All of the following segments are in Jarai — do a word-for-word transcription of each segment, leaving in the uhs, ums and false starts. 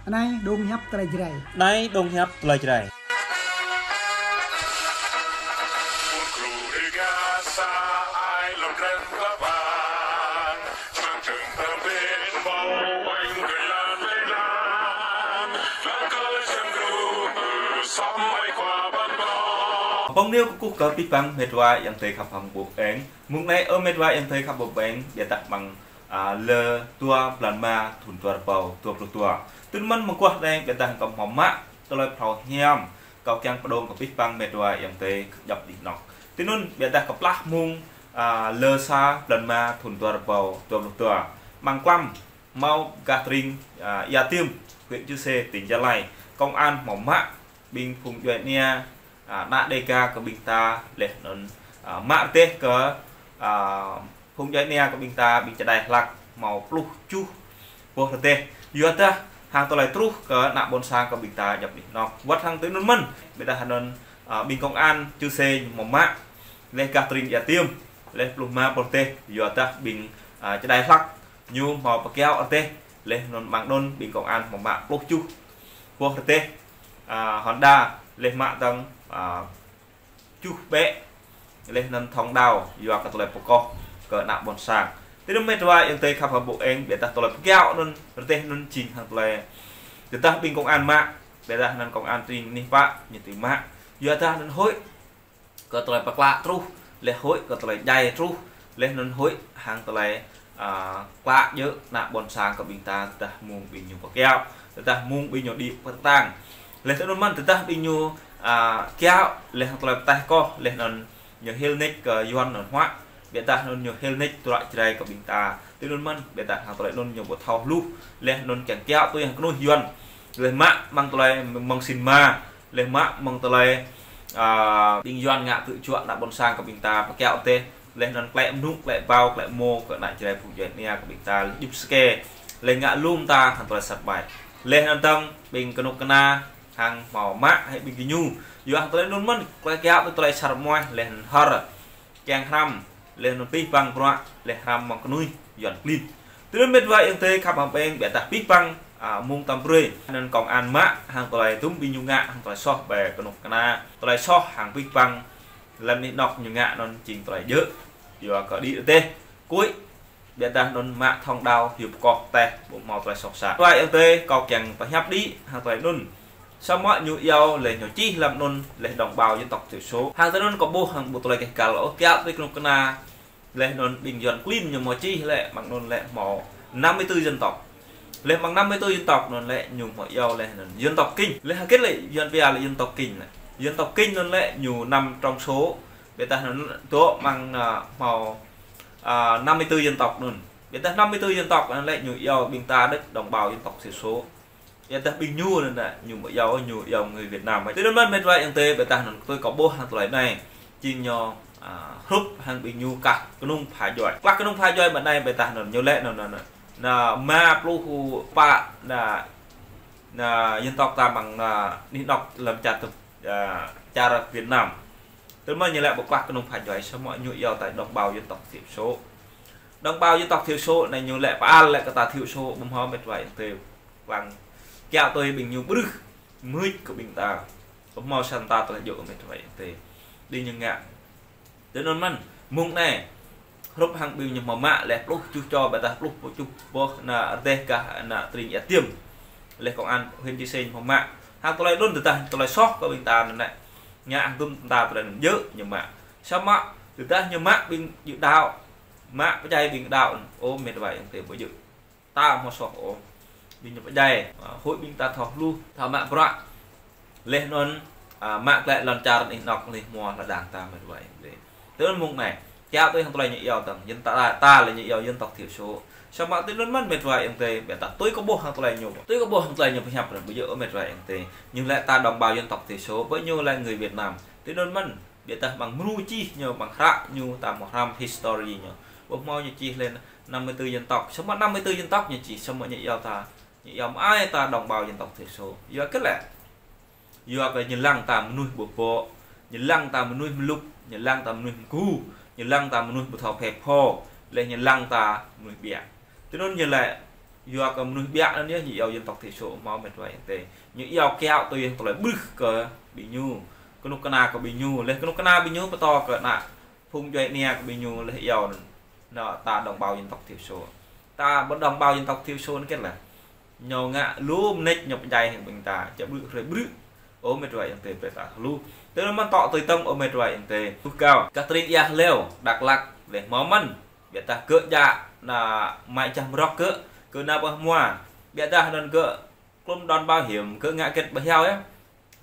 Anai dong hiăp tơlơi Jrai. Anai dong hiăp tơlơi Jrai. Pơng niu kơkuh kơ abih bang met wa ayŏng adơi khăp hăng ƀu eng. Mơ̆ng anai ơ met wa ayŏng adơi khăp ƀu eng, biă dah mơ̆ng, a, lơ dua blan rơma thun dua rơbâo dua pluh dua. Tui anŭn mơ̆n mơguah anai biă dah kâo hmâo mă tơlơi phrâo hiam, kâo kiăng pơdŏng kơ abih bang met wa ayŏng adơi djŏp anih anŏ. Tui anŭn biă dah kơplah mơ̆ng, a, lơ sa blan rơma thun dua rơbâo dua pluh dua. Mơ̆ng klăm hmâo gah tơring, a, Ia Tiêm, huyện Chư Sê, tỉnh Gia Lai. Công an hmâo mă ƀing phung djuai ania, a, ană Đêga kơ ƀing ta laih anŭn, a, mă rơdêh kơ, a, phung djuai ania kơ ƀing ta, ƀing čơđai hlak hmâo pluh tơjuh boh rơdêh. Yua dah hăng tơlơi truh kơ ană ƀôn sang kơ ƀing ta djŏp anih anŏ. Wơ̆t hăng tui anŭn mơ̆n, biă dah anŭn, a, ƀing công an Chư Sê hmâo mă laih gah tơring Ia Tiêm, laih pluh rơma boh rơdêh, yua dah ƀing, a, čơđai hlak ñu hmâo pơkiaŏ rơdêh, laih anŭn mơ̆ng anŭn ƀing công an hmâo mă pluh tơjuh boh rơdêh, a, Honda, laih mă dơ̆ng, a, tơjuh ƀĕ, laih anŭn thŏng đao, yua kơ tơlơi pơkoh kơ ană ƀôn sang. Tui anŭn met wa ayŏng adơi khăp hăng ƀu eng, biă dah tơlơi pơkiaŏ anŭn, rơdêh anŭn jing hăng tơlơi tơdah ƀing công an mă, biă dah anŭn công an tơring anih pă, ñu tui mă. Yua dah anŭn hơi kơ tơlơi pơklă truh, laih hơi kơ tơlơi djai truh, laih anŭn hơi hăng tơlơi, a, klă djơ̆ ană ƀôn sang kơ ƀing ta, tơdah mơ̆ng ƀing ñu pơkiaŏ, tơdah mơ̆ng ƀing ñu đĭ pơtăng. Laih tui anŭn mơ̆n tơdah ƀing ñu, a, kiaŏ, laih hăng tơlơi pơtah koh, laih anŭn ñu hil nik kơ Yuan anŭn huă, biă dah anŭn ñu hil nik tơlơi Jrai kơ ƀing ta. Tui anŭn mơ̆n, biă dah hăng tơlơi anŭn ñu ƀu thâo hluh, laih anŭn kiăng kiaŏ tui hăng kơnuih Yuan. Laih mă mơ̆ng tơlơi mơ̆ng sin ma, laih mă mơ̆ng tơlơi, a, ƀing Yuan ngă tŭ juă ană ƀôn sang kơ ƀing ta pơkiaŏ rơdêh, laih anŭn klĕ mơnŭ, klĕ ƀâo, klĕ rơmô kơ ană Jrai phung djuai ania kơ ƀing ta, laih djŭp sơkê, laih ngă lŏm ta hăng tơlơi sat ƀai. Laih anŭn dơ̆ng ƀing kơnuk kơna hăng hmâo mă hĭ ƀing gơñu. Yua hăng tơlơi anŭn mơ̆n, tơlơi kiaŏ tui tơlơi sat mơnuih, laih anŭn hơr kiăng hrăm, laih anŭn abih bang bruă, laih hrăm mơ̆ng kơnuih Yuan klin. Tui anŭn met wa ayŏng adơi khăp hăng ƀu eng, biă dah abih bang, a, mơ̆ng tơm brơi, anŭn công an mă hăng tơlơi tŭm ƀing ñu ngă, hăng tơlơi soh ƀơi kơnuk kơna, tơlơi soh hăng abih bang lăm anih anŏ ñu ngă anŭn jing tơlơi djơ̆. Yua kơ đĭ rơdêh, kuĭ, biă dah anŭn mă thŏng đao, hyu pơkoh tĕh, ƀu hmâo tơlơi soh sat. Wa ayŏng adơi, kâo kiăng pơhiăp đĭ hăng tơlơi anŭn. Samơ̆ ñu iâu laih ñu čih lăm anŭn laih đồng bào dân tộc thiểu số. Hăng tơlơi anŭn kâo ƀuh hăng ƀu tơlơi keh kăl ôh, kiaŏ tui kơnuk kơna. Laih anŭn ƀing Yuan klin ñu hmâo čih lĕ, mơ̆ng anŭn lĕ hmâo năm mươi tư dân tộc. Laih mơ̆ng năm mươi tư dân tộc anŭn lĕ ñu hmâo iâu laih anŭn dân tộc Kinh. Laih hơget lĕ Yuan pia lĕ dân tộc Kinh lĕ. Dân tộc Kinh anŭn lĕ ñu nằm trong số. Biă dah anŭn dŏ mơ̆ng, a, hmâo, a, năm mươi tư dân tộc anŭn. Biă dah năm mươi tư dân tộc anŭn lĕ ñu iâu ƀing ta đĕč đồng bào dân tộc thiểu số. Yua dah ƀing ñu anŭn lĕ, ñu ƀu iâu, ñu iâu người Việt Nam. Tui anŭn mơ̆n met wa ayŏng adơi, biă dah anŭn tui kâo ƀuh hăng tơlơi anai. Jing ñu, a, hrup hăng ƀing ñu klah kơnung pha djuai. Klah kơnung pha djuai mơ̆ng anai biă dah anŭn ñu lĕ anŭn, anŭn, anŭn. Anŭn rơma pluh pă, anŭn, anŭn dân tộc ta mơ̆ng, anŭn, anih anŏ lăm čar tŭ, a, čar Việt Nam. Tui anŭn mơ̆n ñu lĕ ƀu klah kơnung pha djuai, samơ̆ ñu iâu ta đồng bào dân tộc thiểu số. Đồng bào dân tộc thiểu số anai ñu lĕ pơal lĕ kơ ta thiểu số, ƀu hmâo met wa ayŏng adơi. Lăng kiaŏ tui ƀing ñu ƀrưh, mưč kơ ƀing ta. Ƀu hmâo sa ta tơlơi djơ̆ met wa ayŏng adơi. Đĭ ñu ngă. Tui anŭn mơ̆n, mơ̆ng anai, hrup hăng ƀing ñu hmâo mă laih pluh tơjuh čô, biă dah pluh tơjuh boh anŭn rơdêh gah anŭn tơring Ia Tiêm. Laih công an huyện Chư Sê hmâo mă. Hăng tơlơi anŭn tơdah tơlơi soh kơ ƀing ta anŭn lĕ. Ngă hăng tŭm ta tơlơi anŭn djơ̆ ñu mă. Samơ̆ tơdah ñu mă ƀing djơ̆ đaŏ, mă pơdjai ƀing đaŏ, ơ met wa ayŏng adơi ƀu djơ̆. Ta hmâo soh ôh. Ƀing ñu pơdjai, a, hơi ƀing ta thâo hluh, thâo mă bruă. Laih anŭn, a, mă glaĭ lŏn čar anih anŏ laih hmua lŏn đang ta met wa ayŏng adơi. Tui anŭn mơ̆ng anai, kiaŏ tui hăng tơlơi ñu iâu dơ̆ng, dân ta, ta lĕ ñu iâu dân tộc thiểu số. Samơ̆ tui anŭn mơ̆n met wa ayŏng adơi, biă dah tui kâo ƀuh hăng tơlơi ñu. Tui kâo ƀuh hăng tơlơi ñu pơhiăp anŭn ƀu djơ̆ ôh met wa ayŏng adơi. Ñu lĕ ta đồng bào dân tộc thiểu số, ƀơi ñu lĕ người Việt Nam. Tui anŭn mơ̆n, biă dah mơ̆ng mrô čih ñu, mơ̆ng hră ñu, ta hmâo hrăm history ñu. Ƀu hmâo ñu čih lĕ năm mươi tư dân tộc. Samơ̆ năm mươi tư dân tộc ñu čih, samơ̆ ñu iâu ta. Ñu iâu mơai ta đồng bào dân tộc thiểu số. Yua kơ lĕ. Yua kơ ñu lăng ta mơnuih ƀu ƀô̆. Ñu lăng ta mơnuih mlŭk. Ñu lăng ta mơnuih mgu. Ñu lăng ta mơnuih ƀu thâo phe pho. Laih ñu lăng ta mơnuih ƀiă. Tui anŭn ñu lĕ Yua kơ mơnuih ƀiă anŭn yơh, ñu iâu dân tộc thiểu số hmâo mĕt wa ayŏng adơi. Ñu iâu kiaŏ tui hăng tơlơi ƀrưh kơ ƀing ñu. Kơnuk kơna kơ ƀing ñu. Laih kơnuk kơna ƀing ñu pơtô kơ ană phung djuai ania kơ ƀing ñu laih iâu anŭn. Anŭn ta đồng bào dân tộc thiểu số. Ta ƀu đồng bào dân tộc thiểu số anŭn hơget laih. Ñu ngă lu mơneč ñu pơdjai hăng ƀing ta. Čă ƀrưh hrơi ƀrưh. Ơ mĕt wa ayŏng adơi brơi ta hluh. Tơl anŭn mơ̆n tŏ tui tơ̆ng ơ mĕt wa ayŏng adơi. Ƀuh kâo. Gah tơring Ia Hleo, Dak Lak, laih hmâo mơ̆n. Biă dah gơ̆ djă ană mai čah mrŏk gơ̆, gơ̆ nao pơ hmua. Biă dah anŭn gơ̆ klŭm đòn bảo hiểm, gơ̆ ngă hơget ƀu hmâo yơh.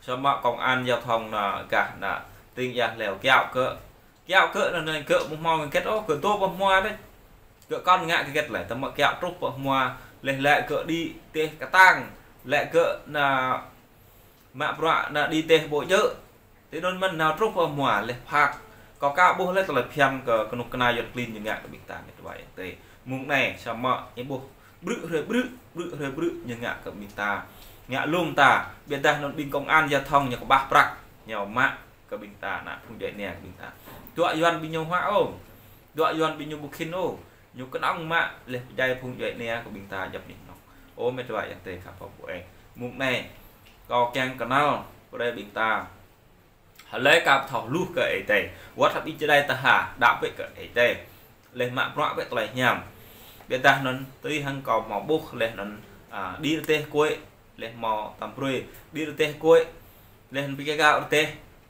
Samơ̆ công an giao thông anŭn gah anŭn tơring Ia Hleo kiaŏ gơ̆. Kiaŏ gơ̆ anŭn, anŭn gơ̆ ƀu hmâo ngă hơget ôh, gơ̆ dŏ pơ hmua đôč. Gơ̆ kŏn ngă hơget laih, tơma kiaŏ truh pơ hmua, laih lĕ gơ̆ đĭ teh kơtang, lĕ gơ̆ anŭn mă bruă anŭn đĭ teh ƀu djơ̆. Tui anŭn mơ̆n nao truh pơ hmua laih phak. Kâo aka ƀuh laih tơlơi phiăn kơ kơnuk kơna Yuan klin ñu ngă kơ ƀing ta mĕt wa ayŏng adơi. Mơ̆ng anai samơ̆ ih ƀuh ƀrưh hrơi ƀrưh, ƀrưh hrơi ƀrưh ñu ngă kơ ƀing ta. Ngă lŏm ta, biă dah anŭn ƀing công an giao thông ñu kơƀah prăk, ñu mă kơ ƀing ta, ană phung djuai ania kơ ƀing ta. Dŏ Yuan ƀing ñu huă ôh. Dŏ Yuan ƀing ñu ƀu khĭn ôh. Ñu kơnơ̆ng mă laih pơdjai phung djuai ania kơ ƀing ta djŏp anih anŏ. Ơ mĕt wa ayŏng adơi khăp pơpŭ eng. Mơ̆ng anai, kâo kiăng kơnăl brơi ƀing ta. Hlơi aka ƀu thâo hluh kơ Ơi Adai. Wơ̆t hăng ƀing čơđai tơha, đaŏ bĕ kơ Ơi Adai. Laih mă bruă bĕ tơlơi hiam. Biă dah anŭn tui hăng kâo hmâo ƀuh laih anŭn, a, đĭ rơdêh kuĕ, laih hmâo tăm brơi, đĭ rơdêh kuĕ, laih anŭn ƀing gơ̆ gao rơdêh,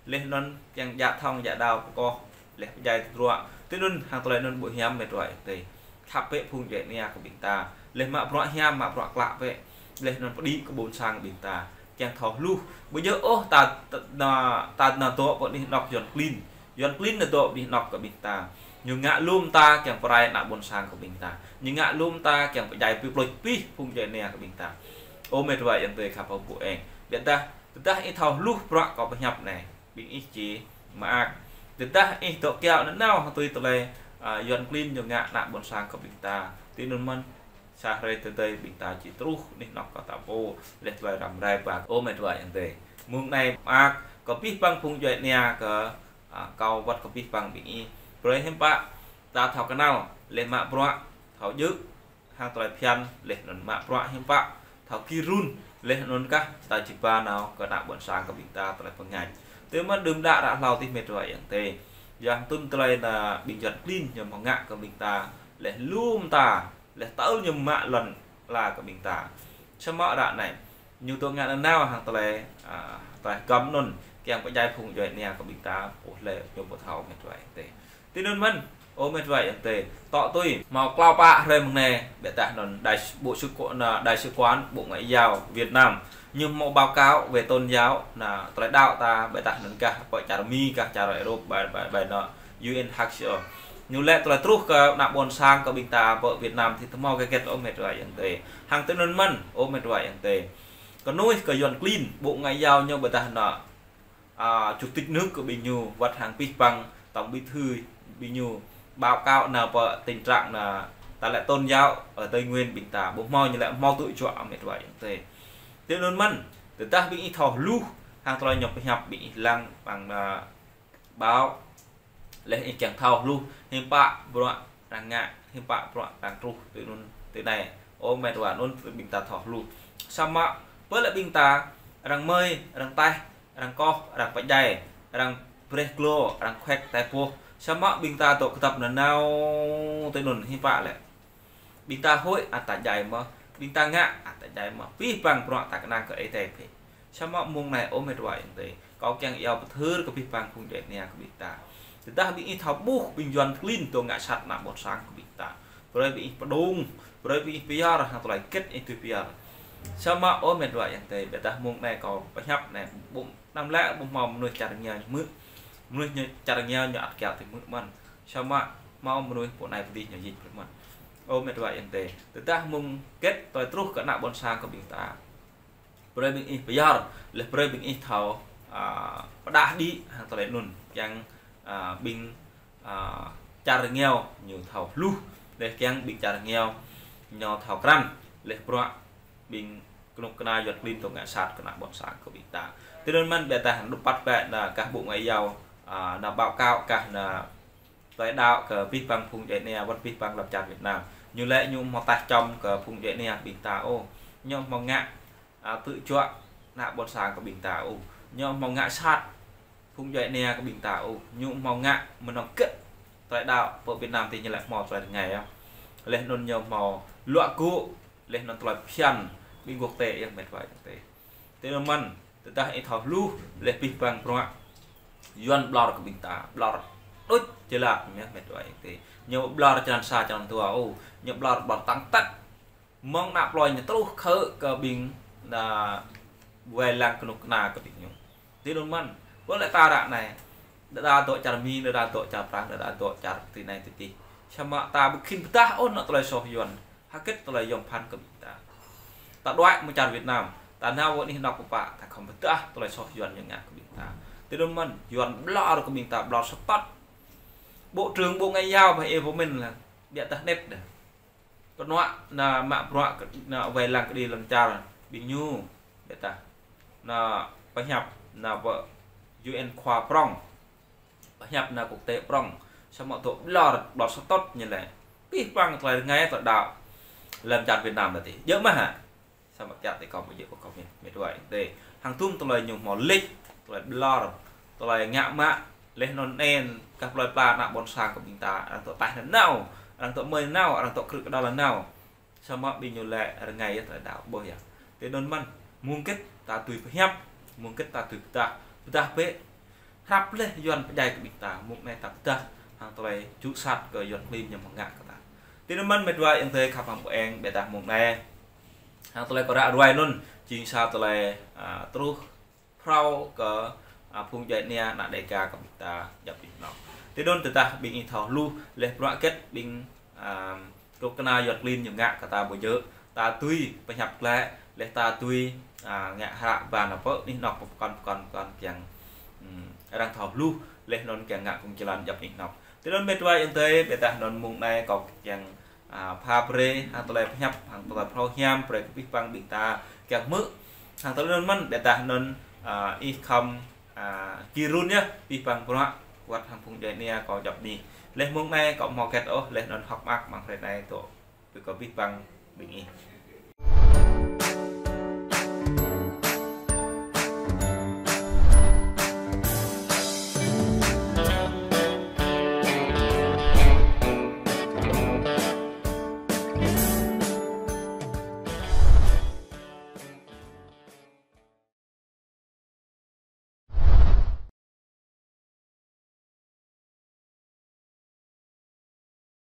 laih anŭn kiăng djă thŏng djă đao pơkoh, laih pơdjai tơdruă. Tui anŭn hăng tơlơi anŭn ƀu hiam mĕt wa ayŏng adơi. Khăp bĕ phung djuai ania kơ ƀing ta. Laih mă bruă hiam, mă bruă klă bĕ. Laih anŭn pơđĭ kơ ƀôn sang ƀing ta. Kiăng thâo hluh. Ƀu djơ̆ ôh ta, ta, anŭn, ta anŭn dŏ pơ anih anŏ Yuan klin. Yuan klin anŭn dŏ pơ anih anŏ kơ ƀing ta. Ñu ngă lŏm ta kiăng pơrai ană ƀôn sang kơ ƀing ta. Ñu ngă lŏm ta kiăng pơdjai pơplôč pih phung djuai ania kơ ƀing ta. Ơ mĕt wa ayŏng adơi khăp pơpŭ eng. Biă dah, tơdah ih thâo hluh bruă kâo pơhiăp anai. Ƀing ih či mơak. Tơdah ih dŏ kiaŏ nanao hăng tui tơlơi, a, Yuan klin ñu ngă ană ƀôn sang kơ ƀing ta. Tui anŭn mơ̆n sa hrơi tơdơi ƀing ta či truh anih anŏ kơ ta pô. Laih tơlơi răm rai ba. Ơ mĕt wa ayŏng adơi. Mơ̆ng anai mơak kơ abih bang phung djuai ania kơ, a, kâo wơ̆t kơ abih bang ƀing ih. Brơi hiư̆m pă ta thâo kơnăl, laih mă bruă, thâo djơ̆ hăng tơlơi phiăn, laih anŭn mă bruă hiư̆m pă, thâo gir run, laih anŭn kah ta či ba nao kơ ană ƀôn sang kơ ƀing ta tơlơi pơngač. Tui mơ̆n đưm đă ră hlâo adih mĕt wa ayŏng adơi. Yua hăng tŭn tơlơi anŭn ƀing Yuan klin ñu hmâo ngă kơ ƀing ta, laih lŏm ta, laih tơl ñu mă lŏn ala kơ ƀing ta. Samơ̆ ră anai, ñu dŏ ngă nanao hăng tơlơi, a, tơlơi hơgŏm anŭn, kiăng pơdjai phung djuai ania kơ ƀing ta, ƀuh laih ñu ƀu thâo mĕt wa ayŏng adơi. Tui anŭn mơ̆n, ơ mĕt wa ayŏng adơi. Tŏ tui, hmâo klâo pă hrơi mơ̆ng anai, biă dah anŭn đại s-, bộ sự qu-, anŭn đại sứ quán Bộ Ngoại giao Việt Nam. Ñu hmâo báo cáo về tôn giáo, anŭn tơlơi đaŏ ta, biă dah anŭn gah pơ čar Mi, gah čar Europe, ƀai, ƀai, ƀai anŭn U N H C R. Ñu lĕ tơlơi truh kơ ană ƀôn sang kơ ƀing ta pơ Việt Nam či hmâo hơget ơ mĕt wa ayŏng adơi. Hăng tui anŭn mơ̆n, ơ mĕt wa ayŏng adơi. Kơnuih kơ Yuan klin, Bộ Ngoại giao ñu biă dah anŭn a, chủ tịch nước kơ ƀing ñu, wơ̆t hăng abih bang tổng bí thư ƀing ñu, báo cáo anŭn pơ tình trạng anŭn, ta lĕ tôn giáo ở Tây Nguyên ƀing ta, ƀu hmâo ñu lĕ hmâo tŭ juă mĕt wa ayŏng adơi. Tui anŭn mơ̆n, tơdah ƀing ih thâo hluh, hăng tơlơi ñu pơhiăp ƀing ih lăng, ƀing anŭn báo, laih ih kiăng thâo hluh, hiư̆m pă bruă arăng ngă, hiư̆m pă bruă arăng truh, tui anŭn, tui anai, ơ mĕt wa anŭn, ƀing ta thâo hluh. Samơ̆, pơ lĕ ƀing ta, arăng mơi, arăng taih, arăng koh, arăng pơdjai, arăng breh glô, arăng khuĕk tai boh. Samơ̆ ƀing ta dŏ kơdŏp nanao tui anŭn hiư̆m pă lĕ. Ƀing ta huĭ ăt ta djai mơ̆n, ƀing ta ngă ăt ta djai mơ̆n. Abih bang bruă ta kơnang kơ Ơi Adai phe. Samơ̆ mơ̆ng anai ơ mĕt wa ayŏng adơi. Kâo kiăng iâu pơthưr kơ abih bang phung djuai ania kơ ƀing ta. Tơdah ƀing ih thâo ƀuh ƀing Yuan klin dŏ ngă sat ană ƀôn sang kơ ƀing ta. Brơi ƀing ih pơdŏng, brơi ƀing ih pơyơr, hăng tơlơi hơget ih tui pơyơr. Samơ̆ ơ mĕt wa ayŏng adơi, biă dah mơ̆ng anai kâo pơhiăp anai, ƀu, anăm lĕ ƀu hmâo mơnuih čar rơngiao ñu hmư̆. Mơnuih ñu čar rơngiao ñu ăt kiaŏ tui hmư̆ mơ̆n. Samơ̆ hmâo mơnuih pô anai pơdih ñu jing brơi mơ̆n. Ơ mĕt wa ayŏng adơi, tơdah mơ̆ng hơget tơlơi truh kơ ană ƀôn sang kơ ƀing ta. Brơi ƀing ih pơyơr, laih brơi ƀing ih thâo, a, pơdah đĭ hăng tơlơi anŭn. Kiăng, a, ƀing, a, čar rơngiao ñu thâo hluh, laih kiăng ƀing čar rơngiao ñu thâo krăn, laih bruă ƀing kơnuk kơna Yuan klin dŏ ngă sat kơ ană ƀôn sang kơ ƀing ta. Tui anŭn mơ̆n biă dah anŭn păt bĕ anŭn gah Bộ Ngoại giao, a, anŭn báo cáo gah anŭn tơlơi đaŏ kơ abih bang phung djuai ania wơ̆t abih bang lăm čar Việt Nam. Ñu lĕ ñu hmâo taih čŏm kơ phung djuai ania kơ ƀing ta ôh. Ñu hmâo ngă, a, tơjuă ană ƀôn sang kơ ƀing ta ôh. Ñu hmâo ngă sat phung djuai ania kơ ƀing ta ôh. Ñu hmâo ngă mơnơ̆ng kĕt tơlơi đaŏ pơ Việt Nam tih ñu lĕ hmâo tơlơi rơngai yơh. Laih anŭn ñu hmâo luă gŭ, laih anŭn tơlơi phiăn ƀing quốc tế yơh met wa tih. Tui anŭn mơ̆n, tơdah ih thâo hluh, laih abih bang bruă Yuan ƀlŏr kơ ƀing ta, ƀlŏr đôč jơlat mơ̆n met wa tih. Ñu ƀlŏr črăn sa črăn dua ôh, ñu ƀlŏr ƀlŏr tăng tăt. Mơ̆ng ană plơi ñu truh khă kơ ƀing ană wai lăng kơnuk kơna kơ ƀing ñu. Tui anŭn mơ̆n, ƀơi lĕ ta ră anai, đơđa dŏ čar Mi, đơđa dŏ čar Prang, đơđa dŏ čar tui anai tui adih. Samơ̆ ta ƀu khĭn pơdah ôh anŏ tơlơi soh Yuan, hơget tơlơi yom pơphan kơ ƀing ta. Ta đuaĭ mơ̆ng čar Việt Nam, ta nao ƀơi anih anŏk pơpă, ta khŏm pơdah tơlơi soh Yuan ñu ngă kơ ƀing ta. Tui anŭn mơ̆n, Yuan ƀlŏr kơ ƀing ta, ƀlŏr sơtŏt. Bộ trưởng Bộ Ngoại giao ƀơi ih pơmĭn lĕ, biă tah net đah. Kơnuă ană mă bruă kơ, ană wai lăng kơđi lŏn čar ƀing ñu, biă tah. Ană pơhiăp, ană pơ U N khua prŏng. Pơhiăp ană quốc tế prŏng. Samơ̆ dŏ ƀlŏr, ƀlŏr sơtŏt ñu lĕ. Abih bang tơlơi rơngai tơlơi đaŏ lăm čar Việt Nam tih. Djơ̆ mơ̆ hă? Samơ̆ kiăng tih kâo ƀu djơ̆ kơ kâo met wa tih. Hăng tum tơlơi ñu hmâo lĕč, tơlơi ƀlŏr, tơlơi ngă mă, laih anŭn anŭn, kah plơi pla ană ƀôn sang kơ ƀing ta, arăng dŏ taih nanao, arăng dŏ mơi nanao, arăng dŏ krư̆ kơđăl nanao. Samơ̆ ƀing ñu lĕ rơngai yơh tơlơi đaŏ ƀuh yơh. Tui anŭn mơ̆n, mơ̆ng kĕt ta tui pơhiăp, mơ̆ng kĕt ta tui pơdah, pơdah bĕ. Hrăp laih Yuan pơdjai kơ ƀing ta, mơ̆ng anai ta pơdah, hăng tơlơi čŭ sat kơ Yuan klin ñu mơ̆ng ngă kơ ta. Tui anŭn mơ̆n met wa ih tih khăp hăng pơeng, biă tah mơ̆ng anai. Hăng tơlơi kơ ră ruai anŭn, jing sa tơlơi, a, truh phrâo kơ, a, phung djuai ania ană Đêga kơ ƀing ta djŏp anih anŏk. Tui anŭn tơdah ƀing ih thâo hluh, laih bruă kĕt ƀing, a, kơnuk kơna Yuan klin ñu ngă kơ ta ƀu djơ̆, ta tui pơhiăp glaĭ, laih ta tui, a, ngă hră ba ană pơ anih anŏk pơkŏn pơkŏn pơkŏn kiăng, ưm, arăng thâo hluh, laih anŭn kiăng ngă kông jơlan djŏp anih anŏk. Tui anŭn met wa ih tih, biă tah anŭn mơ̆ng anai kâo kiăng a, pha brơi, hăng tơlơi pơhiăp, hăng tơlơi phrâo hiam, brơi kơ abih bang ƀing ta kiăng hmư̆. Hăng tơlơi anŭn mơ̆n, biă tah anŭn, a, ih khŏm, a, gir run yơh, abih bang bruă, wơ̆t hăng phung djuai ania kâo djŏp anih. Laih mơ̆ng anai kâo hmâo hơget ôh, laih anŭn hơ̆k mơak mơ̆ng hrơi anai dŏ brơi kơ abih bang ƀing ih.